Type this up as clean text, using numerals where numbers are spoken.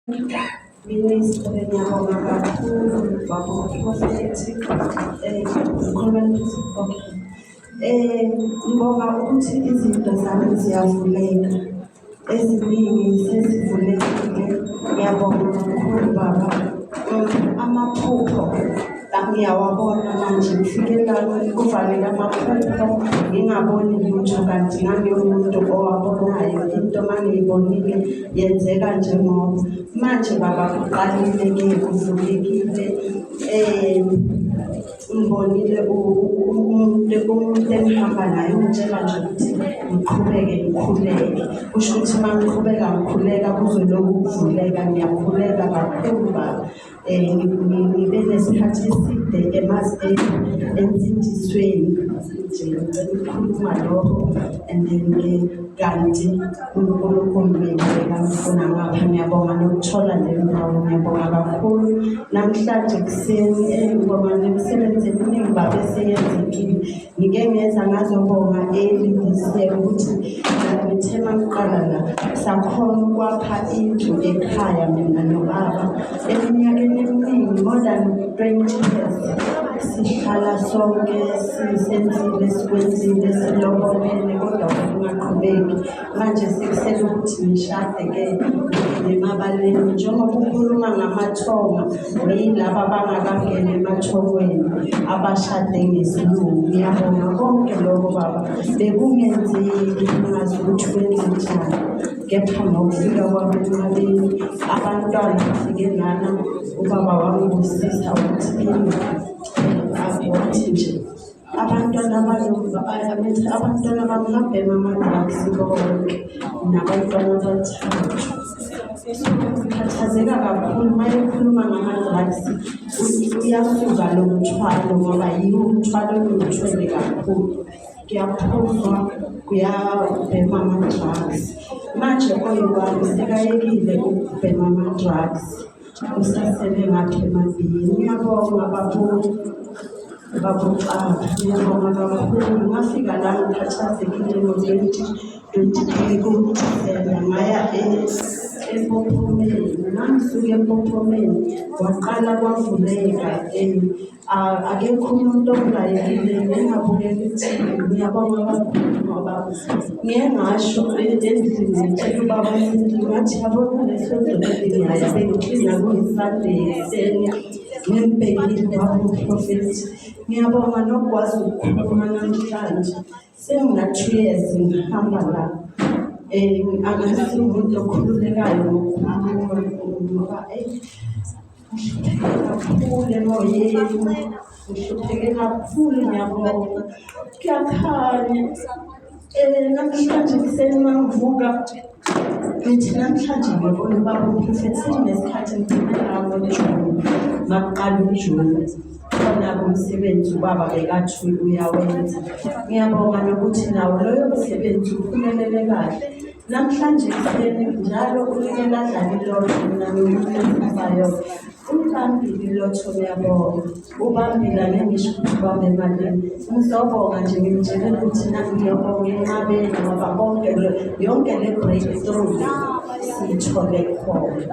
Minister, ngiyabonga kakhulu baba uMprofethi. Ngikhuluma, okay. Ngibonga ukuthi izinto zami ziyavuleka. Eziningi sezivulekile. Ngiyabonga kakhulu, baba. Amaphupho ngiyawabona manje. Ngifike la kuvaleka amaphupho, ngingaboni lutho, kanti ngangiwumuntu owabonayo. Into mangiyibonile yenzeka njengoba manje, baba, kuqalile-ke, kuvulekile. Ngibonile umuntu engihamba naye ungitshela nje ukuthi ngiqhubeke ngikhuleke. Kusho ukuthi uma ngiqhubeka ngikhuleka, kuzoloku kuvuleka. Ngiyakhuleka kakhulu, baba. Ngibe nesikhathi eside ensindisweni nje. Ngicela ukukhuluma lokho and then-ke kanti uNkulunkulu bekangifuna ngapha. Ngiyabonga nokuthola le ndawo, ngiyabonga kakhulu. Namhlanje ekuseni, ngibonga nemisebenzi eminingi, baba, eseyenzekile. Ngike ngeza ngazobonga early this year ukuthi ngithe mangiqala la, sakhona ukwakha indlu ekhaya, mina nobaba. Eminyakeni eminingi, more than 20 years, sihlala sonke, sisenzile, sikwenzile, silobolene, kodwa kungaqhubeki. Manje sekusele ukuthi ngishade-ke nemabaleni. Njengoba ukhuluma ngamathonga, ngiyilaba abangakangeni emathongweni, abashade ngesilungu. Ngiyabonga konke lokho, baba. Bekungenzeki, ngingazi ukuthi kwenzenjani, kepha ngokufika kwami enqabeni, abantwana bafike lana, ubaba wangibusisa ukuthi kimi wathi nje abantwana bami babhema ama-drugs bonke, nabantwana abathathu. So ngikhathazeka kakhulu. Uma ekhuluma ngama-drugs, uyasuka lo mthwalo, ngoba yiwo umthwalo engiwuthwele kakhulu. Kuyaphuzwa, kuyabhema ama-drugs. Manje oyi-one sekayekile ukubhema ama-drugs, usasele ngapha emabhiyeni. Ngiyabonga, babucaba, ngiyabonga kakhulu. Ngafika la ngikhathazekile ngo-2023 kuDisemba, ngaya eMpophomeni. Ngangisuka eMpophomeni, kwaqala kwavuleka. Akekho umuntu ongilayekile, ngingabukela i-TV. Ngiyabonga kakhulu, ngoba ngiye ngasho endlini, ngitshela ubaba wasendlini, ngathi, "Yabona, lesonto leli ngiyaya." Bengiklina kuyi-Sunday ekuseni, ngimbhekile ubaba umprofethi. Ngiyabonga nokukwazi ukukhuluma namhlanje. Sengina-2 years ngihamba la. Angasi umuntu okhululekayo ngokukhuluma, ngoba eyi, ngihlupheke kakhulu emoyeni, ngihlupheke kakhulu. Ngiyabonga, kuyakhanya. Namhlanje ekuseni uma ngivuka, ngithi namhlanje ngiyobona ubaba umprofethi. Senginesikhathi ngigcine la ngoJuni, makuqala uJuni, khona kumsebenzi ubaba bekathi uyawenza. Ngiyabonga nokuthi nawo loyo msebenzi uphumelele kahle. Namhlanje ekuseni, njalo ulike ladlala ilotho, mina ngiwumuntu esabayo, ulibambile ilotho. Ngiyabonga, ubambile. Angeke ngisho ukuthi ubambe emalini. Ngizobonga nje, ngimtshele ukuthi ngiyobonga enqabeni, ngoba konke yonke le breakthrough siyithole khona.